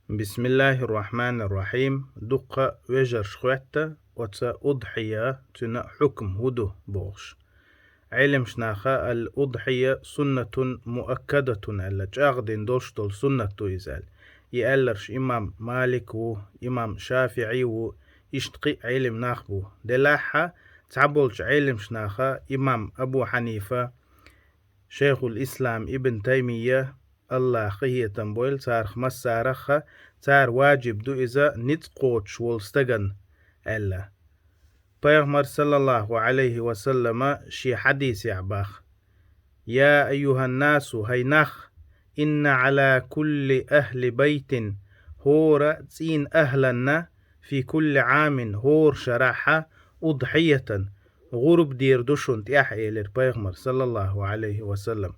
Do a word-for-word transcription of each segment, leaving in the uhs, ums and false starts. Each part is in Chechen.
Бисмиллахир-рахманир-рахим. Дуккха вежарш хоьтту оцу удхьия, цуьнан хьукм хӀун ду бохуш. Ӏелимаш наха ал-удхьия суннатун муаккадатун аьлла, чӀагӀдина долуш долу суннат ду иза аьлла. И аьлларш имам Малик ву, имам ШафиӀи ву, иштта кхин а Ӏелим нах бу. Делахьа цхьаболчу Ӏелимаш наха имам Абу Хьанифа, Шайхул-Ислам Ибн Таймия, Аллах къинхетам бойла царах массарахха, цара ваджиб ду иза ницкъ кхочуш волу стагана аьлла. Пайхамар, саллаллаху Ӏалайхи ва саллама, шен хьадисехь баха: «Я айюханнасу, хӀай нах, инна Ӏала кулли ахли байтин, хӀора цӀийнан ахланна, фи кулли Ӏамин, хӀора шарахьа, удхьиятан, гӀурба дийр ду шуна тӀехь», — элира Пайхамар, саллаллаху Ӏалайхи ва саллам.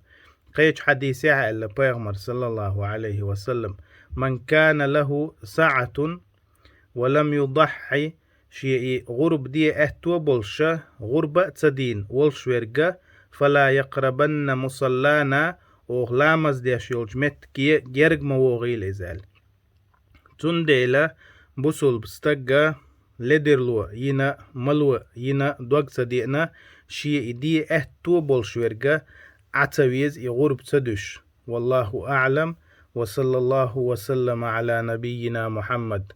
Кхечу хьадисехь аьлла Пайхамар, саллаллаху Ӏалайхи ва саллам: «Ман кана лаху саӀатун ва лам юдаххьи», шен и гӀурба де аьтто болуша, гӀурба а ца дийна волуш верга, «фала якърабанна мусаллана», оха ламаз деш йолчу меттиге герга ма вогӀийла иза аьлла. Цундела бусулба стагга ледарло йина, мало йина дог ца деана, шен и де аьтто болуш верга Ӏа ца веза и гӀурба ца дуьсуш. Валлаху аӀлам, ва саллаллаху ва саллама Ӏала набиййина Мухьаммад.